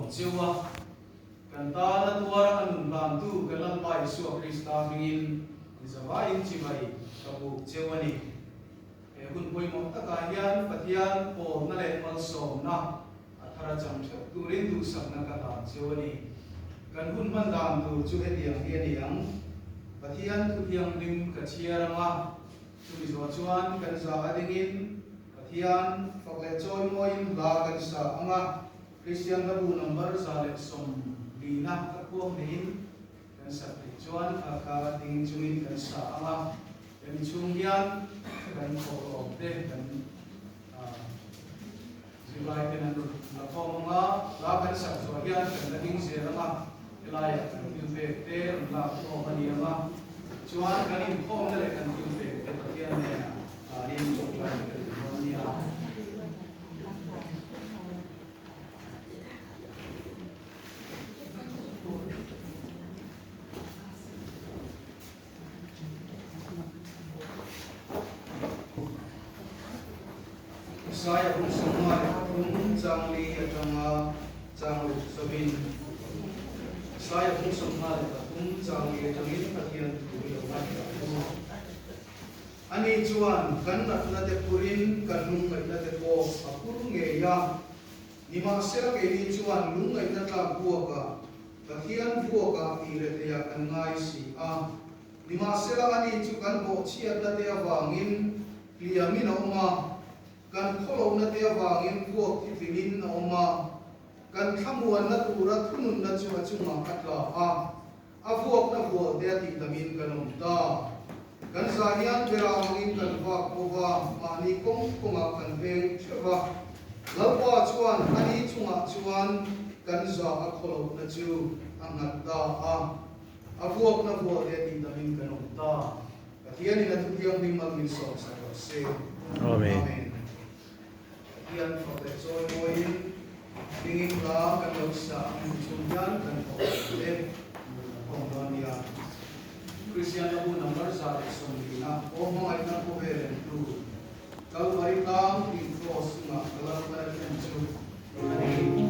lawm cheu a, kan tana tuar a nun hlantu kan Lalpa Isua Krista hmingin nizavaiin chibai ka buk cheu a ni. He hun pawimawh takah hian Pathian pawlna leh malsawmna a thar a chang theuh turin duhsakna ka hlan cheu a ni. Kan hun hman dan tur chu hetiang hi a ni ang, Pathian thu thianghlim ka chhiar ang a, chumi zawh chuan kan za a dingin Pathian fak leh chawimawiin hla kan sa ang a, Kristian hlabu number 140 na ka khuang neiin kan sak theih chuan kha kha ding chungin kan sa ang a, hemi chhung hian kan thawhlawm te kan Zirlai ten an rawn la khawm ang a, hla kan sak zuah hian kan la ding zel ang a, helaiah kan thil pek te rawn lak khawm a ni ang a, chuan kan inkhawmna leh kan thil pek te Pathian hnenah hlanin tawngtai kan ti dawn a nia. Isaia hun 53 chang li atanga chang ruk zawin Isaia hun 23 chang li atangin Pathian thu i lo ngaihtuah ang u. Ani chuan kan natna te phurin kan lungngaihna te pawh a phur ngei a, nimahsela keini chuan lungngaihna tlak buakah Pathian vuakah tih leh theiah kan ngai si a. Nimahsela ani chu kan bawhchhiatna te avangin hliamin a awm a, kan khawlohna te avangin vuak thitlingin a awm a, kan thlamuanna tura thununna chu a chungah a tla a, a vuakna hual te a tihdamin kan awm ta. Kan zah hian berah angin kan vak bawk a, mahni kawng kawngah kan veng theuh va. Lalpa chuan ani chungah chuan kan zah a khawlohna chu a nghat ta a, a vuakna vuah leh tihdamin kan awm ta. Pathianin a thuthianghlim mal min sawmsak rawh se. Amen. Pathian fak leh chawi mawiin dingin hla kan lo sa ang chung hian kan thawk ang e. Khawm dawn nia. Kristian lahu number 140 aw hmangaihna khawvel en tu Kalvari tlang tih cross chungah ka Lalpan a thlen chu a ni.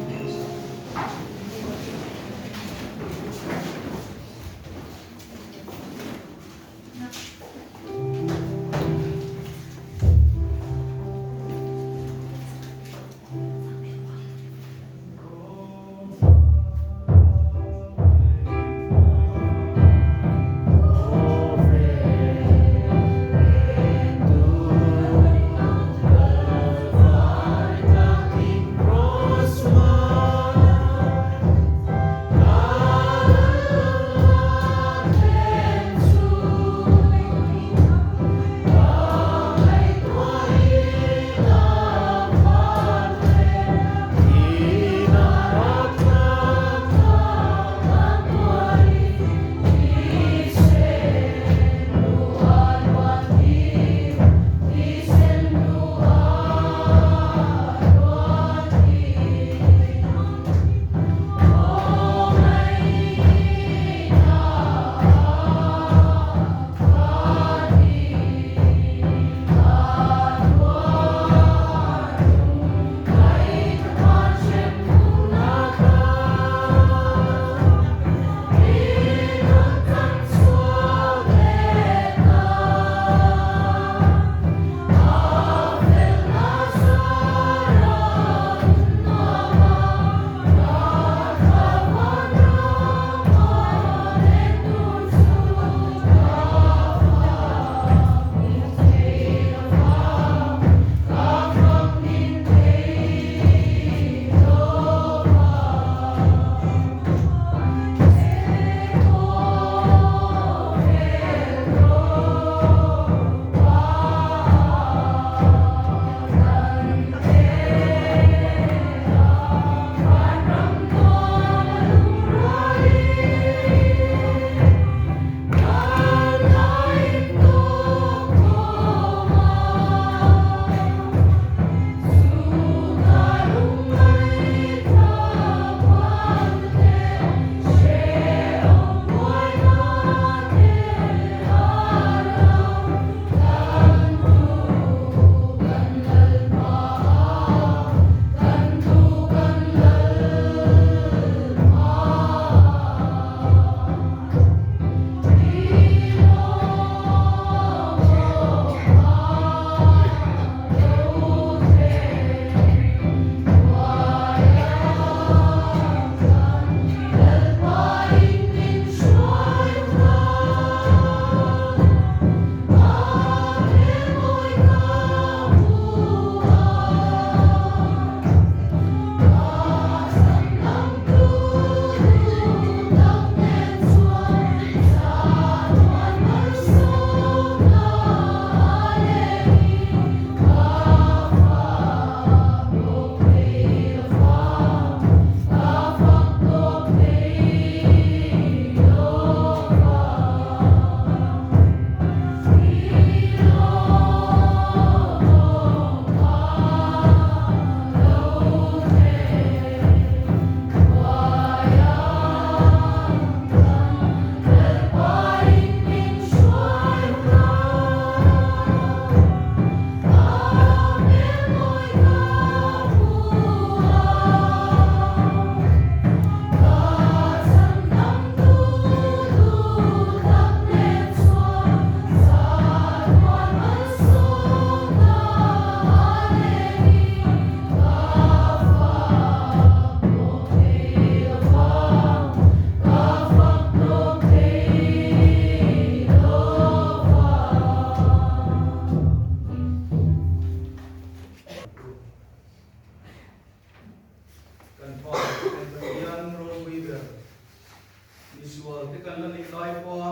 kan la nih lai pawha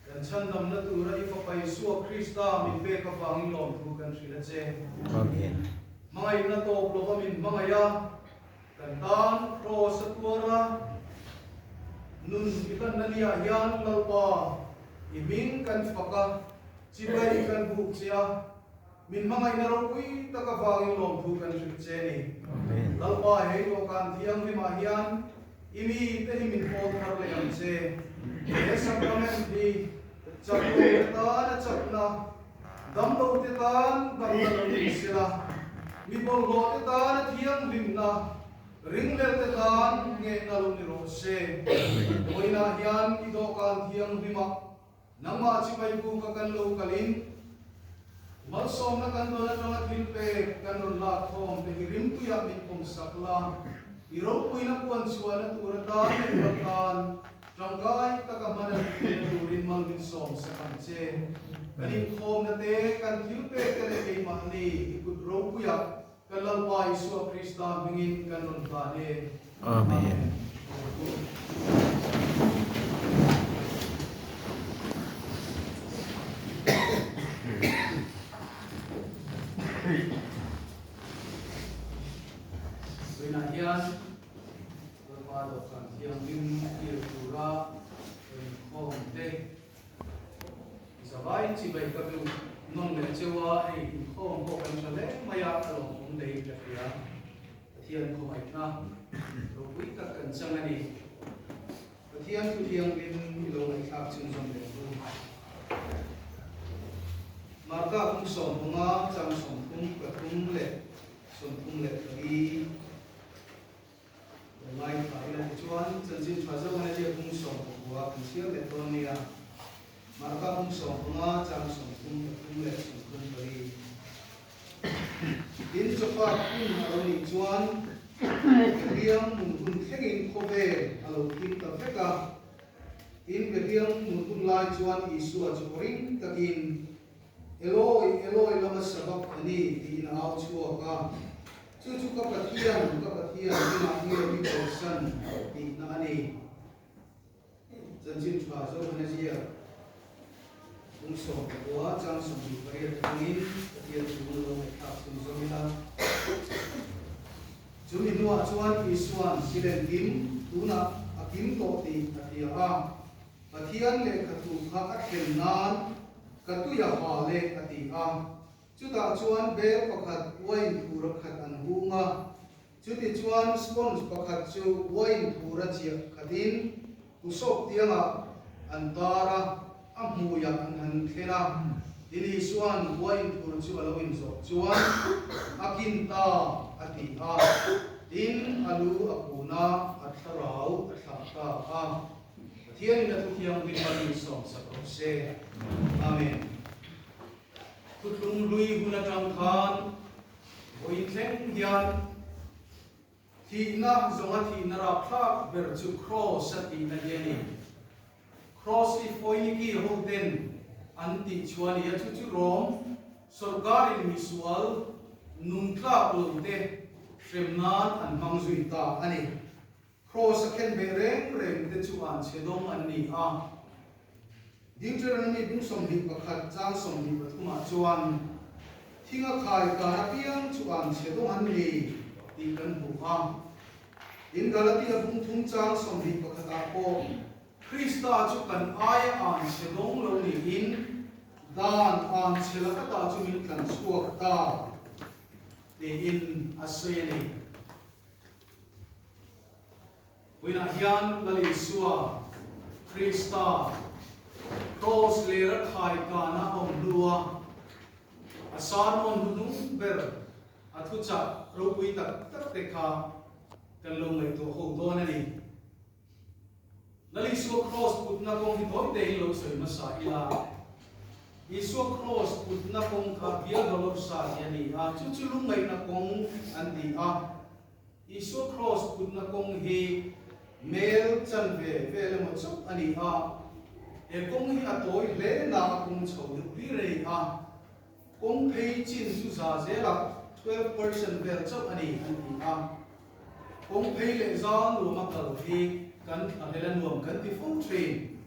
kan chhandamna tura i Fapa Isua Krista min pek avangin lawmthu kan hrilh a che. Amen. Hmangaihna tawp lova min hmangaih a, kan tan Kraws a tuar a, nun i hlanna niah hian Lalpa i hming kan fak a, chibai kan buk che a, Min hmangaihna ropui tak avangin lawmthu kan hrilh che ni. Lalpa hei dawhkan thianghlimah hian i mite hi min pawl thar leh ang che. He sacrament hi chaklote tan a chakna, damlote tan damna lo ni sela, mi bawlhhlawhte tan a thianghlimna, ringlelte tan nghehna lo ni rawh se. Vawiinah hian i dawhkan thianghlimah Nangmah chibai bu ka kan lo kalin malsawmna kan dawn atanga thil pek kan rawn lak khawm te hi rimtuiah min pawm sak la, i ropuina puan chhuahna tur atan leh ram tan tangkai taka hman a nih theihna turin mal min sawm sak ang che. Kan inkhawmna te, kan thil pek te leh keimahni i kut ropuiah Kan Lalpa Isua Krista hmingin kan rawn hlan e. Amen. Vawiinah hian Lalpa Dawhkan Thianghlim tir tura inkhawm te Zavai chibai ka duh nawn leh cheu a, hei inkhawm pawh kan tha hle mai a, a lawmawm daih ka hria. Pathian khawngaihna ropui tak kan chang a ni. Pathian thu thianghlim i lo ngaihthlak chhunzawm leh ru. Marka kum 15 chang 33 leh 34. Ngai tha ila tichuan chanchin tha zawk an aziak hung 19 kan chhiar leh dawn nia. Marka hung 15 chang 33 leh 34. Tin chawfak hun a lo nih chuan Behliang mun hun thlengin khawvel a lo thim ta vek a. Tin Behliang mun hun lai chuan Isua chu ring takin Eloi, Eloi lama sabakthani tiin a au chhuak a. Chu chu ka Pathian, ka Pathian, engah nge mi kalsan tihna a ni. Chanchin tha Zohana ziak kum 19 chang 28 atangin Pathian thu lo ngaihthlak chhun zawm ila. Chu mi hnuah chuan Isua'n silen kim tunah a kim tawh tih a hria a. Pathian lehkhathu kha a thlen nan ka tui a ha le a ti a. Chutah chuan bel pakhat wine thura khat an hung a, chutichuan sponge pakhat chu wine thura chiah khatin kusawp tiangah an tar a, a hmuiah an han thlen a. Tin Isua'n wine thur chu a lo inzawh chuan a kin ta a ti a, tin a lu a kun a, a thlarau a thlah ta a. Pathianin a thu thianghlim a rin sawmsak rawh se. Amen. Thuthlung hlui hun atang khan vawiin thleng hian thihna zawnga thihna rapthlak ber chu Kraws a tihna hi a ni. Kraws hi Foiniki hoten an tih chhuah a ni a, chu chu Rom sawrkarin misual nungtlak lote hrem nan an hmang zui ta a ni. Kraws a khen beh reng reng te chu an chhe dawng an ni a. Deuteronomy bung 21 chang 23 ah chuan, Thing a khai kar apiang chu an chhe dawng an ni tih kan hmu a. Tin, Galatia bung thum chang 21 ah pawh, Krista chu kan aia an chhe dawng lo niin, dan an chhe laka ta chu min tlan chhuak ta tiin a sawi a ni. Vawiinah hian Lal Isua Krista Kraws lera khai kana a awm hnua a sermon hnuhnung ber a thuchah ropui tak tak te kha kan lo ngaihtuah ho dawn a ni. Lal Isua Kraws putna kawng hi tawi tein lo sawi hmasa ila, Isua Kraws putna kawng kha Via Dolorosa tih a ni a, chu chu lungngaihna kawng an ti a. Isua Kraws putna kawng hi mel chanve vel emaw chauh a ni a, he kawng hi a tawi hle na a kung chho deuh hlir a ni a, kawng phei chin chu za zelah 12% vel chauh a ni an ti a. Kawng phei leh zal nuama kal hi kan thlahlel a nuam kan ti fo thin.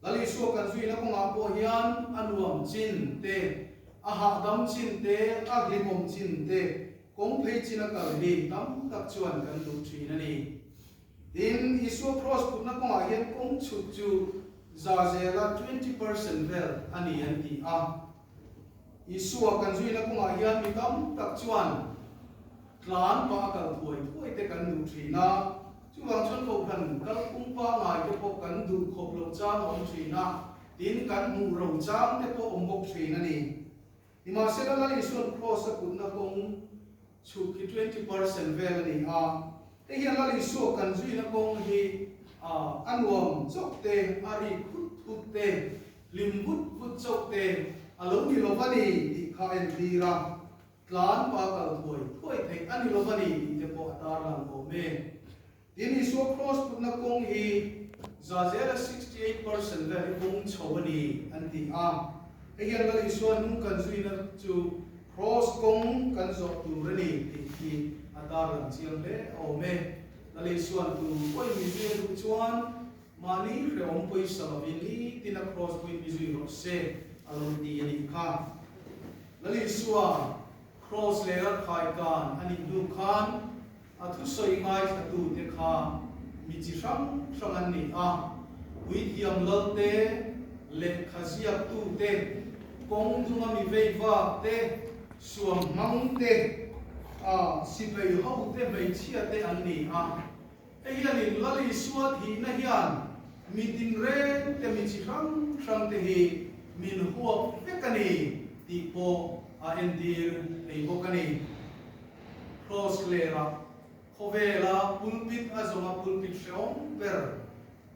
Lal Isua kan zuina kawngah pawh hian a nuam chin te, a hahdam chin te, a hlimawm chin te, kawng phei chin a kal hi tam tak chuan kan duh thin a ni. Tin, Isua Kraws putna kawngah hian kawng chhuk chu za zela 20% vel a ni an ti a. Isua kan zuina kawngah hian mi tam tak chuan tlan pah a kal thuai thuai te kan duh thin a, chuvang chuan kohhran kalphung pangngai te pawh kan duh khawp loh chang a awm thin a, tin kan hmuh ro chang te pawh awm bawk thin a ni. Nimahsela Lal Isua'n Kraws a kutna kawng chhuk hi 20% vel a ni a, hei hian Lal Isua kan zuina kawng hi a nuam chauh te, a ri khut khut te, Hlim vut vut chauh te a lo ni lo va ni tih kha a entir a, tlan pa kal thuai thuai theih a ni lo va ni tih te pawh a tarlang awm e. Tin, Isua Kraws putna kawng hi za zela 68% vel hi kawng chho a ni an ti a, hei hian Lal Isua hnung kan zuina chu Kraws kawng kan zawh tur a ni tih hi a tarlang chiang hle awm e. Lal Isua'n tu pawhin mi zui a duh chuan Mahni hrehawm pawisa lovin nitin a kraws puin mi zui rawh se a lo ti a nih kha. Lal Isua kraws leh ral khai kan a nih hnu khan a thusawi ngaithlatute kha mi chi hrang hrang an ni a, puithiam lalte, lehkha ziaktute, kawng dunga mi veivak te, suam hmang te, a sipai hote hmeichhia te an ni a. Hei hianin Lal Isua thihna hian mi tinreng te mi chi hrang hrang te hi min huap vek a ni tih pawh a entir thei bawk a ni. Kraws lerah khawvela pulpit a zawnga pulpit hrehawm ber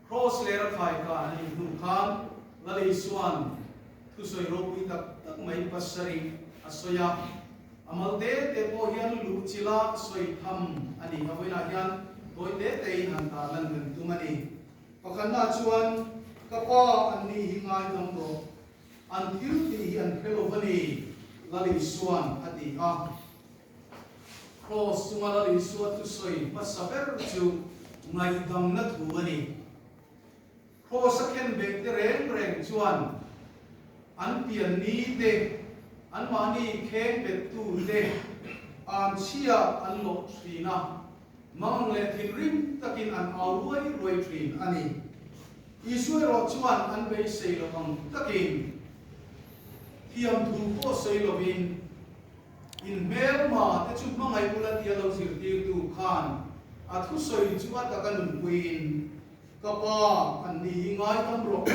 Kraws lera khai kan a nih hnu khan Lal Isua'n thusawi ropui tak tak mai pasarih a sawi a. A mal te te pawh hian luh chila sawi tham a ni. A vawiinah hian tawi te tein han tah lan kan tum a ni. Pakhatna chuan, Ka pa, an ni hi ngaidam rawh. An thil tih hi an hre lo va ni, Lal Isua'n a ti a. Kraws chunga Lal Isua thusawi hmasa ber chu ngaihdamna thu a ni. Kraws a khen beh te reng reng chuan an pian ni te, anmahni kheng bettu te an chhia an lawh thin a, mang leh thinrim takin an au ruai ruai thin a ni. Isua erawh chuan an beisei lo ang takin thiamthu pawh sawi lovin in hmelma te chu hmangaih ula tia lo zirtirtu khan a thusawi chu a taka nunpuiin Ka pa, an ni hi ngaidam rawh,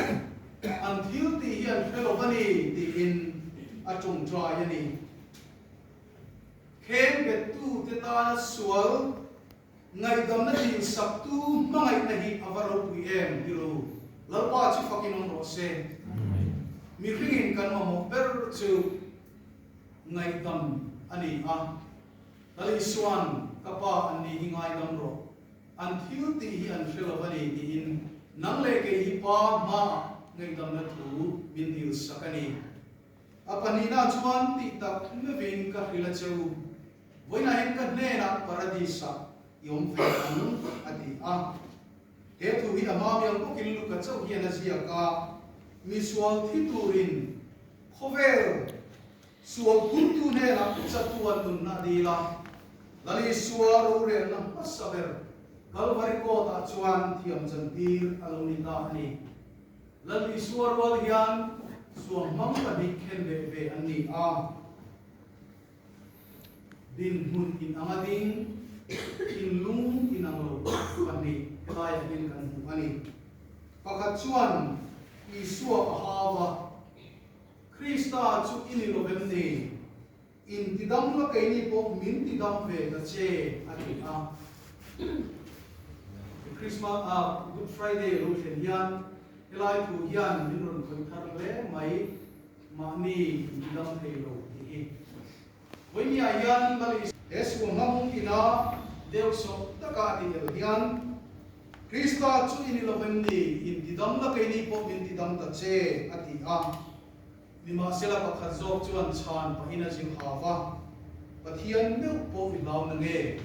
an thil tih hi an hre lo va ni, tiin a tawngtai a ni. Kheng bettute tana sual ngaihdamna dinsaktu hmangaihna hi a va ropui em ti ru. Lalpa chu fakin awm rawh se. Mihringin kan mamawh ber chu ngaihdam a ni a. Lal Isua'n, Ka pa, an ni hi ngaidam rawh. An thil tih hi an hre lo a ni tiin nang leh kei hi pa hmaah ngaihdamna thu min dil sak a ni. A pahnihna chuan tih tak meuhin ka hrilh a che u, vawiinah hian ka hnenah Paradis-ah i awm ve ang a ti a. He thu hi a hma miang bawkin Luka chauh hian a ziak a, Misual thi turin khawvel Sual phurtu hnenah chatuan nunna a dil a, Lal Isua rorelna hmasa ber Kalvari kawtah chuan thiam chantir a lo ni ta a ni. Lal Isua rual hian suam hmang pahnih khen beh ve an ni a, dinhmun inang a ding, thinlung inang lo pahnih helaiah hian kan hmu a ni. Pakhat chuan Isua a hau a. Krista chu i ni lo em ni? In tidam la keini pawh min tidam ve ta che, a ti a. Christmas a Good Friday lo thlen hian helai thu hian min rawn khawih thar hle mai, mahni in tidam thei lo tih hi. Vawinia hian Lali he suamhmang ina deuhsawh taka a ti el hian, Krista chu i ni lo em ni? In tidam la keini pawh min tidam ta che, a ti a. Nimahsela pakhat zawk chuan chhan pahin a zir hau va, Pathian meuh pawh i hlau na nge?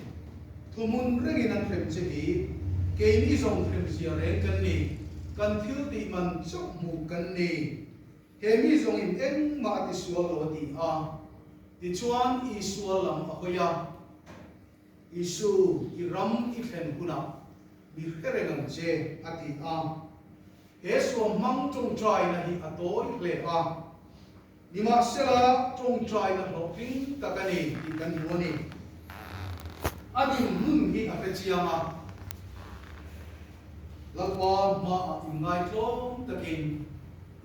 Thuhmun rengin an hrem che hi keini zawng hrem zia reng kan ni, kan thil tih man chauh hmuh kan ni. He mi zawngin engmah a tisual lo a ti a. Tichuan Isua lam a hawi a, Isu, i ram i thlen hunah mi hre reng ang che, a ti a. He suamhmang tawngtaina hi a tawi hle a. Nimahsela, tawngtaina hlawhtling tak a ni tih kan hmu a ni. A dinhmun hi a hre chiang a, Lalpa hmaah inngai tlawm takin,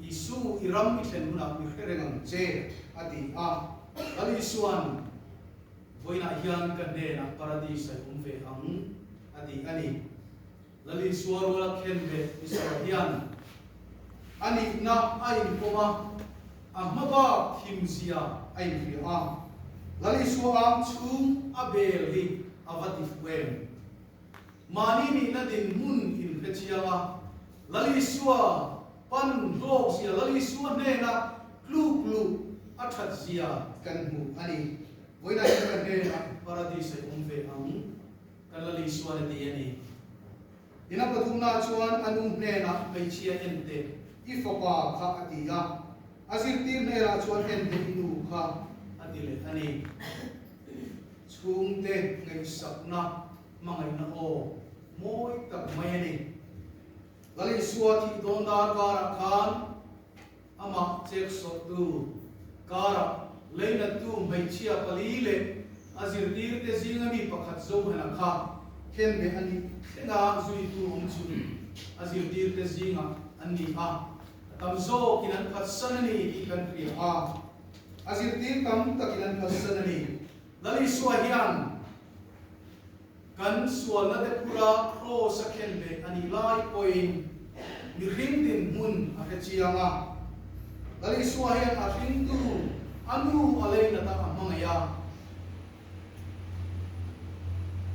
Isu, i ram i thlen hunah mi hre reng ang che, a ti a. Lal Isua'n, Vawiinah hian ka hnenah Paradis a awm ve ang, a ti a ni. Lal Isua ruala khen leh Isua hian a nihna a inpawm a, a hma bak thimzia a inhria a. Lal Isua ang chhung a bel hi a va ti fuh em? Mahni nihna dinhmun inhre chiang a, Lal Isua pan hlawkzia, Lal Isua hnena tluk luh a thatzia kan hmu a ni. Vawiinah hian ka hnenah Paradis a awm ve ang. Kan Lal Isuan a ti a ni. Ina pathumna chuan a nu hnenah hmeichhia en teh, i fapa kha a ti a. A zirtir hnenah chuan en teh i nu kha a ti leh a ni. Chhungte ngaihsakna hmangaihna aw mawi tak mai a ni. Lal Isua thih dawn dar karah khan Amah cheksawttu karah leinattu hmeichhia pali leh a zirtirte zinga mi pakhat Johana kha khen beh a nih thlenga zuitu awm chhun a zirtirte zingah an ni a, a tam zawkin an phatsan a ni tih kan hria a, a zirtir tam takin an phatsan a ni. Lal Isua hian kan sualna te phura kraws a khen beh a nih lai pawhin mihring dinhmun a hre chiang a. Lal Isua hian a hringtu a nu a leinat a a hmangaih a.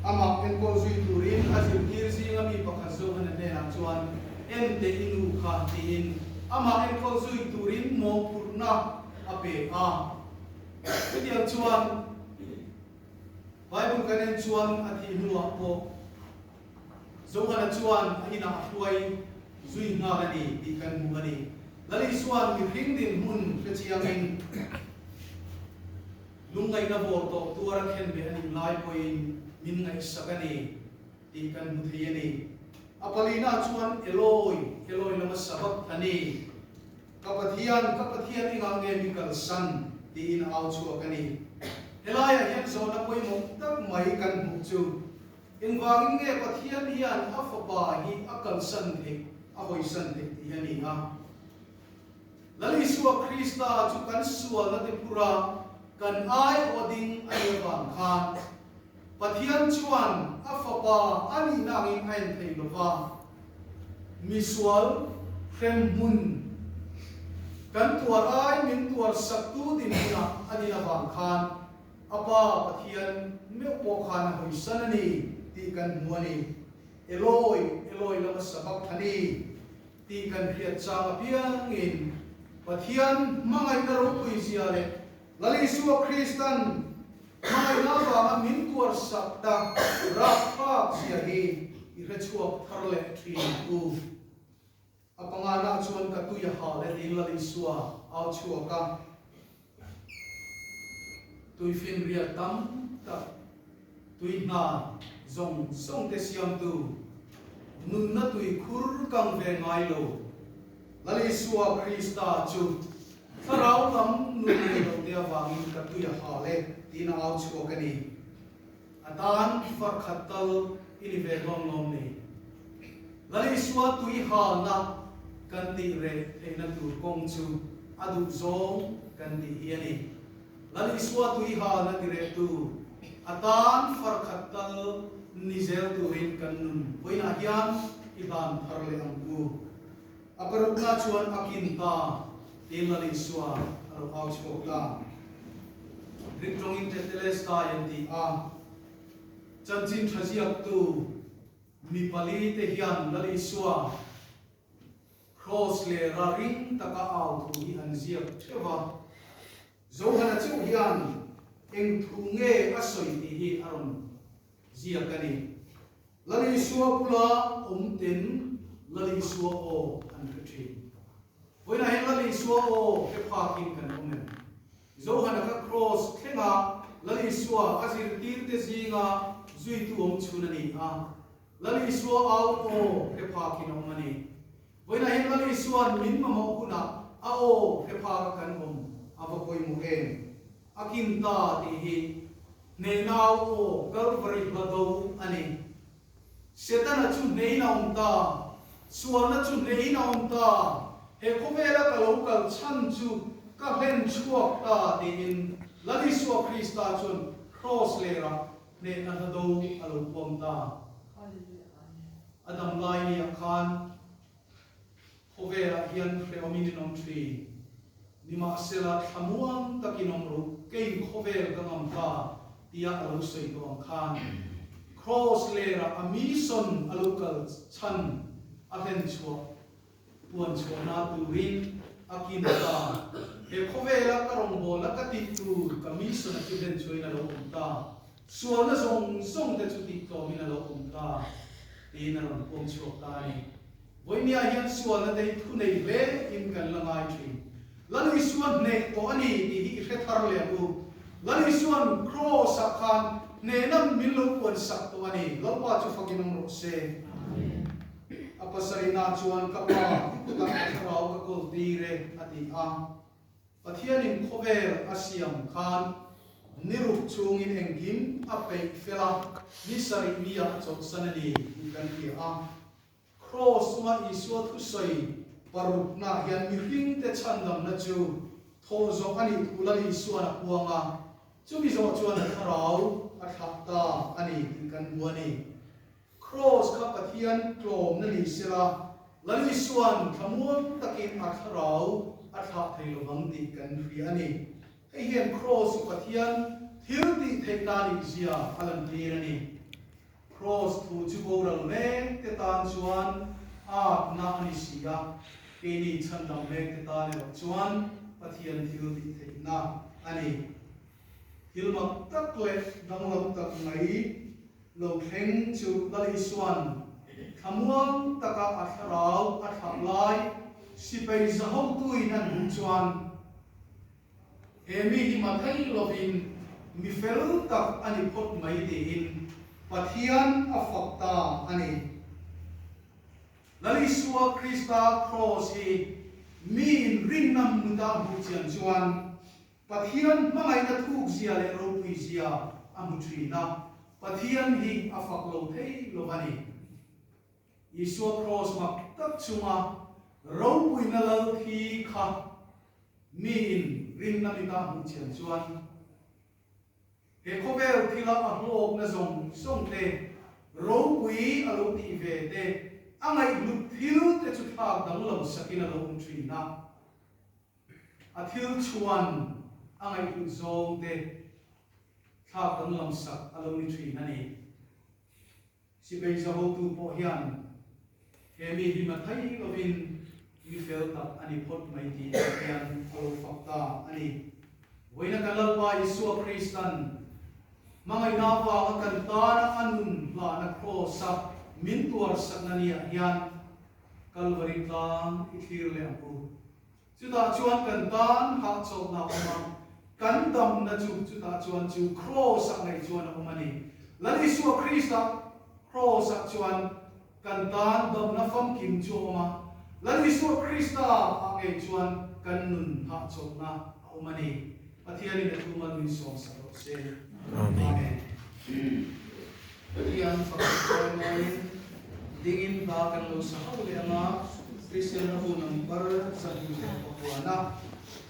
Amah enkawl zui turin a zirtir zinga mi pakhat Johana hnenah chuan, En teh i nu kha, tiin amah enkawl zui turin mawhphurhna a pe a. Chutiang chuan Bible kan en chuan a thih hnuah pawh Johana chuan a inah a hruai zui nghal a ni tih kan hmu a ni. Lal Isua'n mihring dinhmun hre chiangin lungngaihna vawr tawh tuar a khen ve a nih lai pawhin min ngaihsak a ni tih kan hmu thei a ni. A palina chuan Eloi, Eloi lama sabachthani, Ka Pathian, ka Pathian engah nge mi kalsan? tiin a au chhuak a ni. Helaiah hian zawhna pawimawh tak mai kan hmuh chu, engvangin nge Pathian hian a Fapa hi a kalsan theih, a hawisan theih tih hi a ni a. Lal Isua Krista chu kan sualna te phura kan aiawh ding a nih avang khan Pathian chuan a Fapa a nihna angin a en thei lo va, misual hremhmun kan tuar ai min tuar saktu dinhmunah a din avang khan a Pa Pathian meuh pawh khan a hawisan a ni tih kan hmu a ni. Eloi, Eloi lama sabachthani tih kan hriat chang apiangin Pathian hmangaihna ropui zia leh Lal Isua Kristan hmangaihna avanga min tuar sak ta rapthlak zia hi i hre chhuak thar leh thin u. A pangana chuan ka tui a hal e tiin Lal Isua au chhuak a. Tuifinriat tam tak, tui hna zawng zawng te siamtu, nunna tui khur kang ve ngai lo Lal Isua Krista chu Thlarau lam nun nei lo te avangin ka tui a hal e tiin a au chhuak a ni. A tan far khat tal i ni ve hlawm lawm ni. Lal Isua tui halna kan tih reh theihna tur kawng chu a duh zawng kan tih hi a ni. Lal Isua tui halna ti reh tu a tan far khat tal ni zel turin kan nun vawiinah hian i hlan thar leh ang u. A parukna chuan a kin ta tiin Lal Isua a lo au chhuak ta. Greek tawngin Tetelestai an ti a. Chanchin tha ziaktu mi pali te hian Lal Isua Kraws leh raring taka au thu hi an ziak theuh va. Johana chauh hian eng thu nge a sawi tih hi a rawn. Ziak a ni. Lal Isua bula awm ten Lal Isua aw an hre thin. Vawiinah hian Lal Isua aw hre phakin kan awm em? Johana kha Kraws thlenga Lal Isua a zirtirte zinga zuitu awm chhun a ni a. Lal Isua au aw hre phakin a awm a ni. Vawiinah hian Lal Isua'n min mamawh hunah a aw hre phaka kan awm a va pawimawh em? A kin ta tih hi hnehna au aw Kalvari hla do a ni. Setana chu hnehin a awm ta, sualna chu hnehin a awm ta, he khawvela ka lo kal chhan chu ka hlen chhuak ta tiin Lal Isua Krista chuan Kraws lerah hnehna hla do a lo puang ta. A dam lai niah khan khawvelah hian hrehawmin in awm thin. Nimahsela thlamuang takin awm ru, kei khawvel ka ngam ta tia a lo sawi tawh ang khan Kraws lerah a mission a lo kal chhan a hlen chhuah puan chhuahna turin a kin ta. He khawvela ka rawngbawlna ka tih tur ka mission a chu hlen chhuahin a lo awm ta. Sualna zawng zawng te chu tih tlawmin a lo awm ta tiin a rawn pawm chhuak ta a ni. Vawinia hian sualna te hi thu nei hle in kan la ngai thin. Lal Isuan hneh tawh a ni tih hi i hre thar leh ang u. Lal Isuan Kraws ah khan hnehna min lo puan sak tawh a ni. Lalpa chu fakin awm rawh se. A pasarihna chuan ka pa i kutah ka thlarau ka kawl tir e a ti a. Pathianin khawvel a siam khan ni ruk chungin engkim a peih fel a, ni sarih mi ah a chawlhsan a ni tih kan hria a. Kraws chunga Isua thusawi parukna hian mihringte chhandamna chu thawh zawh a nih thu Lal Isua'n a puang a, chumi zawh chuan a thlarau a thlah ta a ni tih kan hmu a ni. Kraws kha Pathian tlawmna ni sela, Lal Isua'n thlamuang takin a thlarau a thlah thei lovang tih kan hria a ni. Hei hian Kraws chu Pathian thil tih theihna nih zia a lantir a ni. Kraws thu chu boral mek te tan chuan atna a ni si a, keini chhandam mek te tan erawh chuan Pathian thil tih theihna a ni. Thil mak tak leh danglam tak mai lo thleng chu Lal Isua'n thlamuang taka a thlarau a thlah lai sipai zahotuin an hmuh chuan he mi hi ma thei lovin mi fel tak a ni phawt mai tiin Pathian a fak ta a ni. Lal Isua Krista Kraws hi miin rinna muta hmuh chian chuan Pathian hmangaihna thuk zia leh ropui zia a hmu thin a, Pathian hi a fak lo thei lo a ni. Isua Kraws mak tak chunga ropuina lal thi kha miin rinna mita hmuh thiam chuan he khawvel thila a hlawkna zawng zawng te, ropui a lo tih ve te, a ngaihhlut thil te chu thlak danglam sakin a lo awm thin a. A thil chhuan a ngaihhlut zawng te thlak danglam sak a lo ni thin a ni. Sipai zahotu pawh hian he mi hi mathai lovin mi fel tak a ni phawt mai tih hian a lo fak ta a ni. Vawiina kan Lalpa Isua Kristan hmangaihna avanga kan tana a nun hlahna kraws-a min tuarsakna niah hian Kalvari tlang i thlir leh ang u. Chutah chuan kan tan hahchawlhna a awm a, kan damna chu chutah chuan chu Kraws-ah ngei chuan a awm a ni. Lal Isua Krista Kraws-ah chuan kan tan damna famkim chu a awm a, Lal Isua Krista-ah ngei chuan kan nun hahchawlhna a awm a ni. Pathianin a thu mal min sawm sak rawh se. Amen. Pathian fak chawi mawiin dingin hla kan lo sa hauh leh ang a, Kristian a hun ang bar 209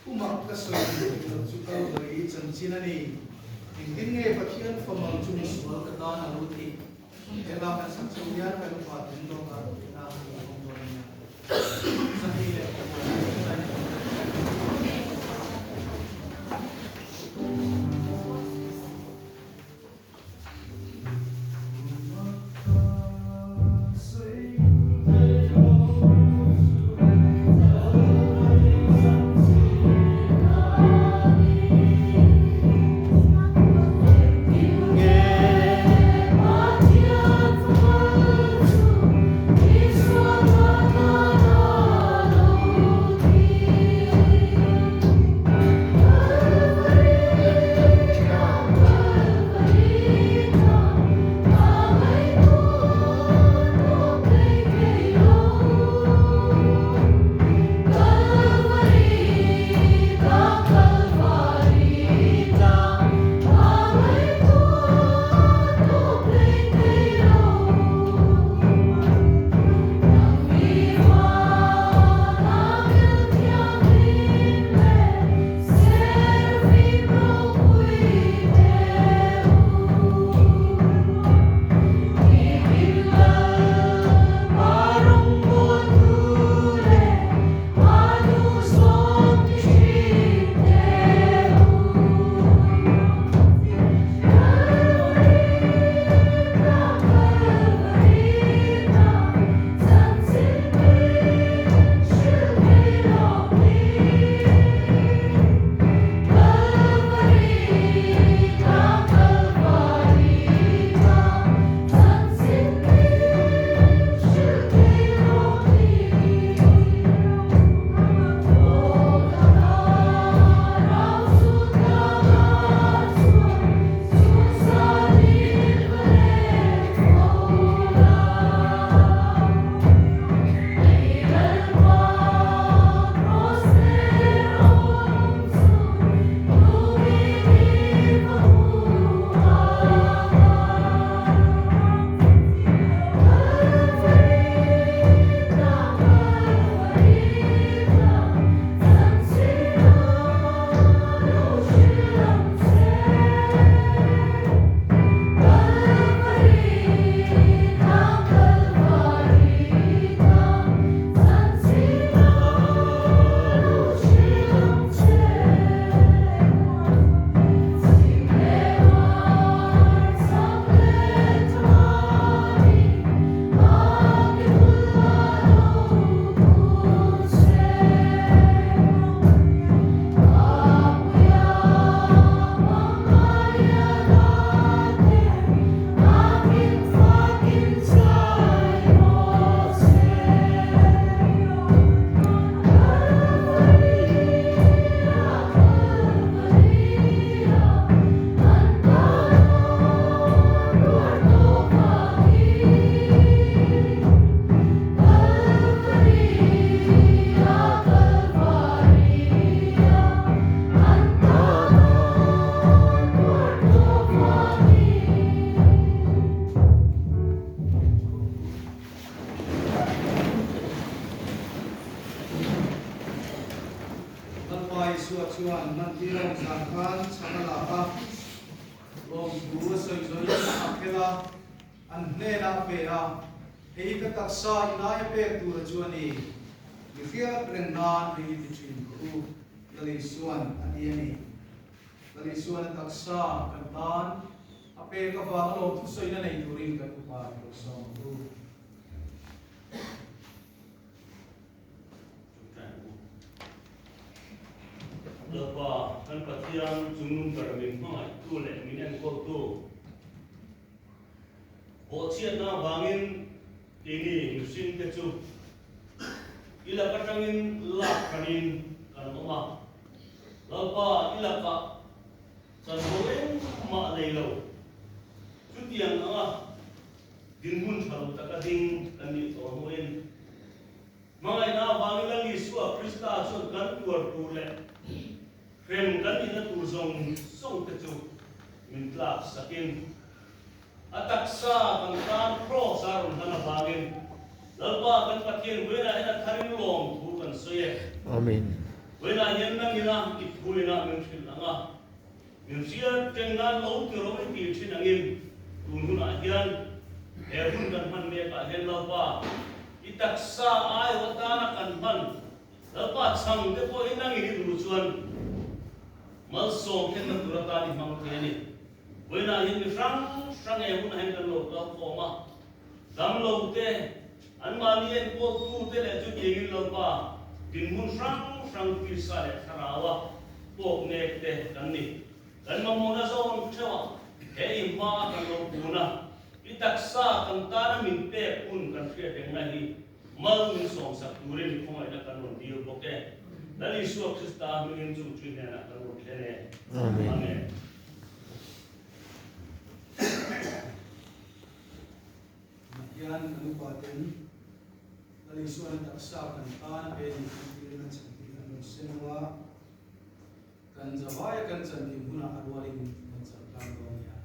thumak ka sawi duh loh chu Kalvari chanchin a ni. Engtin nge Pathian famal chu misual ka tan a lo thih? He hla kan sak chho hian kan upa ten lawk a tina kan lo awm dawn a nia. 209. Isua chuan mantir a awm zan khan chhang a la a, lawmthu a sawi zawhin a khel a, an hnenah a pe a, Hei ka taksa i laia pek tura chu a ni, mi hriat reng nan hei hi ti thin ka u, Lal Isua'n a ti a ni. Lal Isua'n a taksa kan tan a pek avanga lawmthu sawina nei turin kan upa i lo sawm ang u. Lalpa, kan Pathian chungnung ber min hmangaihtu leh min enkawltu, bawhchhiatna avangin keini mihringte chu i lak atangin lak hranin kan awm a. Lalpa, i lakah chanvo engmah nei lo, chutiang anga Dinhmun tha lo taka ding kan nih tawh hnuin, hmangaihna avangin Lal Isua Krista chuan kan tuar tur leh hrem kan nihna tur zawng zawng te chu min tlak sakin, a taksa kan tan Kraws a rawn hlan avangin Lalpa kan Pathian Vawiinah hian a tharin lawm thu kan sawi e. Amen. Vawiinah hian nangina i thuina min hrilh ang a. Min hriat teng nan lo ti ro i tih thin angin tun hunah hian he hun kan hman mek ah hian Lalpa i taksa aiawh atana kan hman Lalpa chhang te pawh hi nangin i duh chuan malsawm thlenna tur atan i hmang thei a ni. Vawiinah hian mi hrang hrang he hunah hian kan lo kal khawm a, damlo te, anmahni enkawltu te leh chutiangin Lalpa dinhmun hrang hrang tisa leh thlaraua tawk nek te kan ni. Kan mamawhna zawn theuh a, he i hma a kan lo kun a, i taksa kan tana min pek hun kan hriat rengna hi mal min sawmsak turin i khawngaihna kan rawn dil bawk e. Lal Isua Krista hmingin chung chu hnenah kan rawn thlen e. Amen. Hian kan upaten Lal Isuan taksa kan tan a pe ni tih tiin a chhan tih an rawn sen ang a, kan zavaia kan chankim hunah a rualin kan cham tlang dawn nia.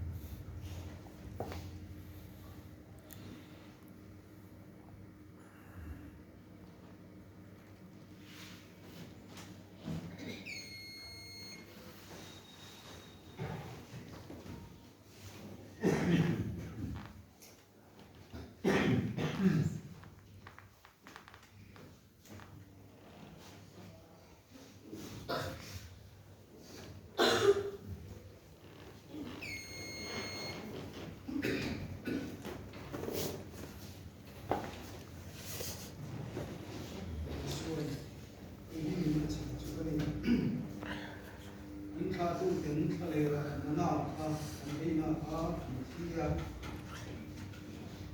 In thlahtu ten thlalera nunau kha an eina kha an thi a,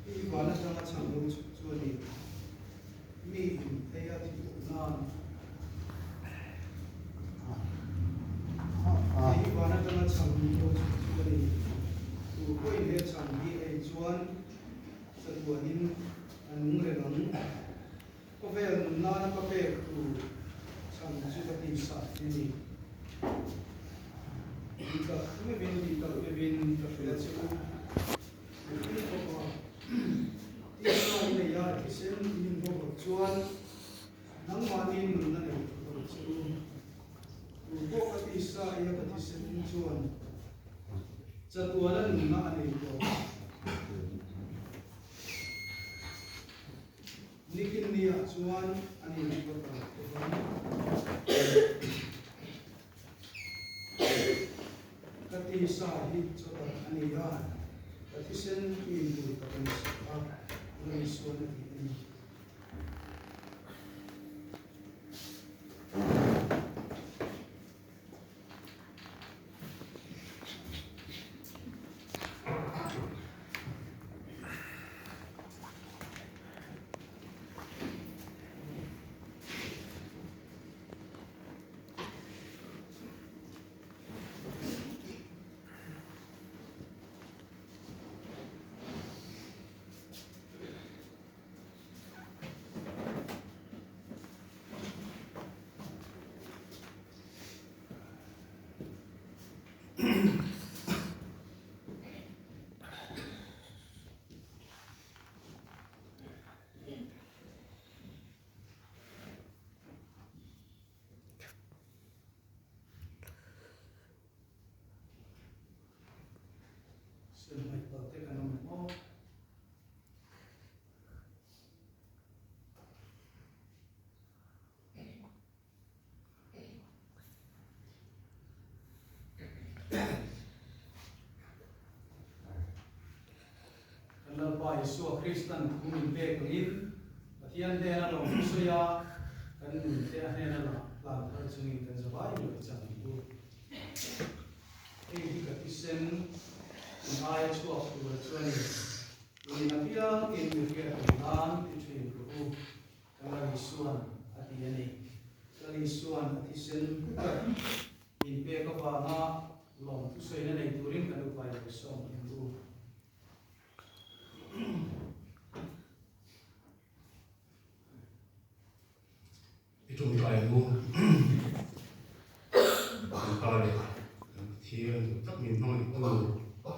i van atanga chhang lo chhuk chu a ni. Mi in ei a thi duh nan i van atanga chhang lo chhuk chu a ni. Tu pawhin he chhang hi ei chuan chatuanin a nung reng ang. Khawvel nun nana ka pek tur chhan chu ka tihsah hi a ni. Tih tak meuhin, tih tak meuhin ka hrilh a che u. Mihring fapa tisa i nei a, thisen in inbawk chuan nangmahni nunna nei tur a che u. Tu pawh ka tisa ia ka thisen chuan chatuana nunna a nei tawh. Nikin niah chuan a ni ka kal tawh ang. Ka tisa hi chawtak a ni a, ka thisen i intur tak a ni si a, Lal Isuan a ti a ni. Sawi hmaih palh te kan awm em aw. Kan Lalpa Isua Kristan thu min pek angin Pathian hnena lawmthu sawi a, kan nunte a hnena lah hlan thar chungin kan zavai lo i chang ang u. Hei hi ka thisen in aia chhuak tur chuanin tuin apiangin mi hriat ang nan ti thin rawh u. Ka Lal Isuan a ti a ni. Lal Isuan a thisen tak min pek avanga lawm thusawina nei turin kan upai lo sawm ang u. I tawngtai ang u. Kan pa leh kan Pathian duh tak min hmangaih u.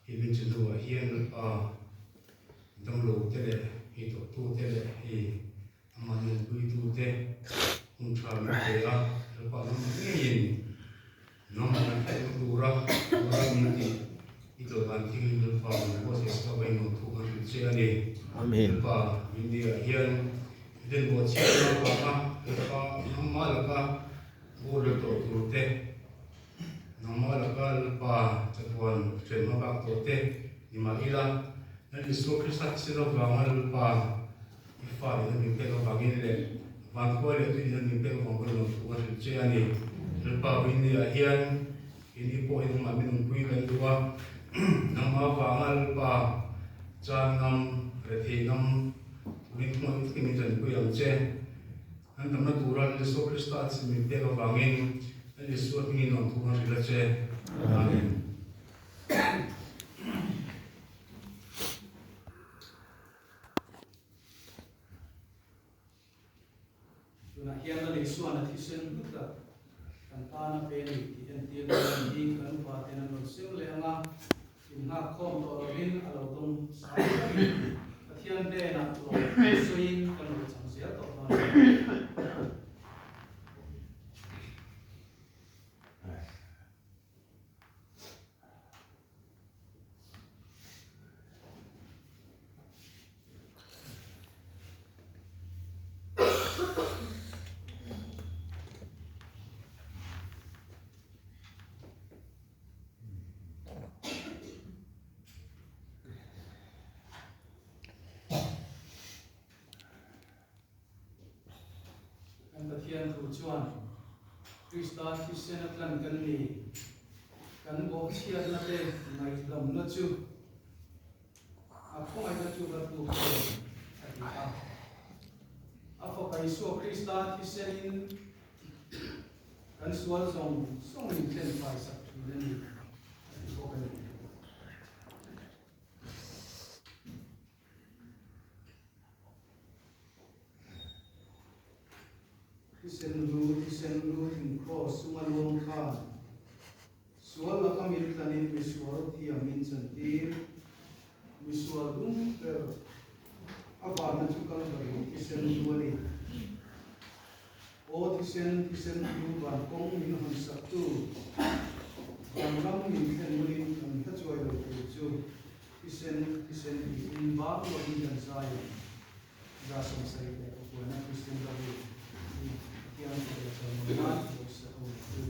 He min chu hnuah hian Lalpa damlo te leh hei tawhtu te leh hei amah nunpuitu te hun tha min pe a, Lalpa nangmah ngeiin nangmah kan hriatna tura tura min tih i tlawhdan thingin Lalpa min buatsaih sak a vain nuam thu kan hrilh che a ni. Lalpa min biaah hian den buatchhiatna avanga Lalpa nangmah laka bawlhhlawh tawh tur te, Nangmah laka Lalpa chatuan hrem a bak tawh te ni mah ila, Lal Isua Krista thisen avanga Lalpa i fa in a min pek avangin leh vankhua leh tui in a min pek avang pawn lawmthu ka hrilh che a ni. Lalpa Vawinia hian keini pawh hi nangmah min awmpui kan duh a, nangmah avanga Lalpa chan ngam, rethei ngam turin hmuh takin min tanpui ang che. An damna tura Lal Isua Krista a chim min pek avangin Lal Isua hmingin lawmthu kan hrilh a che. Amen. Tunah hian Lal Isuan a thisen hlu tak kan tana pe ni tih entir nan hi kan upaten an rawn sem leh ang a, Innghak khawm tawh lovin a lo dawng sang takin Pathian hnenah lawm sawiin kan lo chang zel tawh dawn a ni. Kan Pathian thu chuan Krista thisen a tlan kan ni. Kan bawhchhiatna te ngaihdamna chu a khawngaihna chu va tluk em a ti a. A Fapa Isua Krista thisenin Kan sual zawng zawng in thlen fai sak thin a ni a ti bawk a ni. Thisen lu, thisen lu thing kraws chunga luang khan sual laka min tlanin misual thiam min chantir. Misual dum ber a vanna chu Kalvari thisen lu a ni. Aw thisen, thisen hlu van kawng min hawn sak tu, van ram min thlen munin kan hla chuai lo tur chu thisen, thisen tiin bang lovin kan zai ang. 179 Kristian Hlabu hi Pathian thu leh chawimawi nan lo sa ho tu.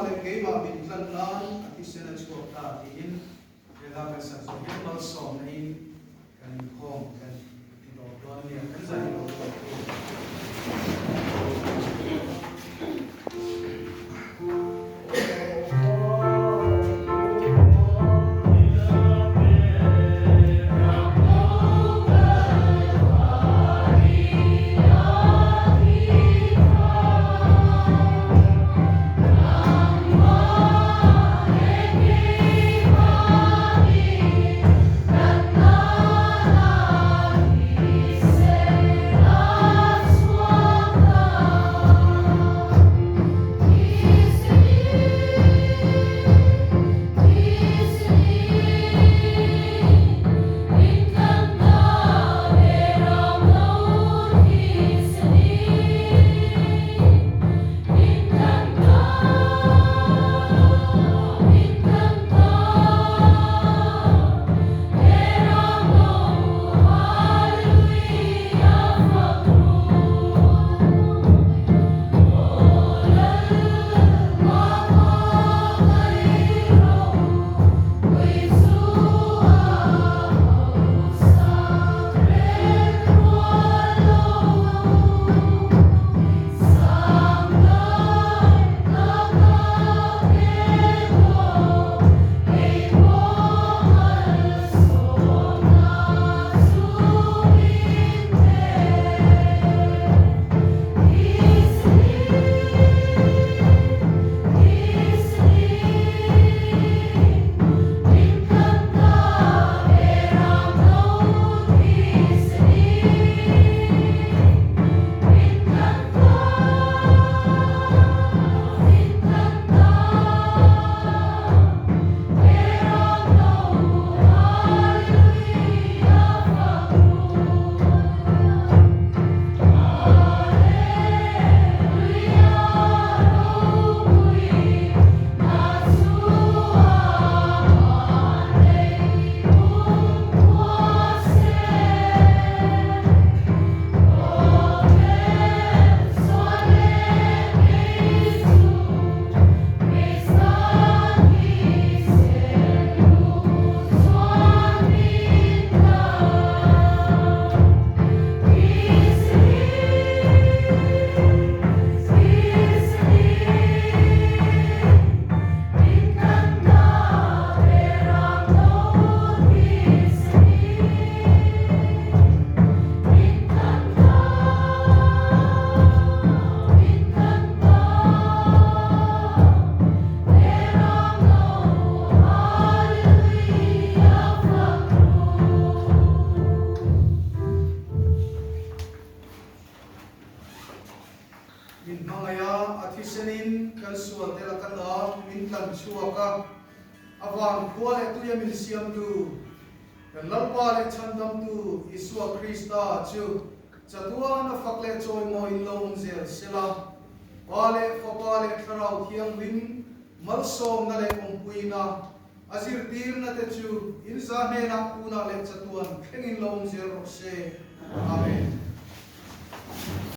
Nangmah leh keimah min tlan nan a thisen a chhuak ta tiin he hla kan sak zawh hian malsawmna in kan inkhawm kan ti tawp dawn nia kan zai lo tawp tur. Min hmangaih a, a thisenin kan sual tel a ka ta, min tlan chhuak a, a van khua leh tuia min siamtu, kan Lalpa leh Chhandamtu Isua Krista chu chatuan a fak leh chawimawiin lo awm zel sela, Pa leh Fapa leh Thlarau Thianghlim malsawmna leh awmpuina a zirtirna te chu inza hnenah tunah leh chatuan thlengin lo awm zel rawh se. Amen.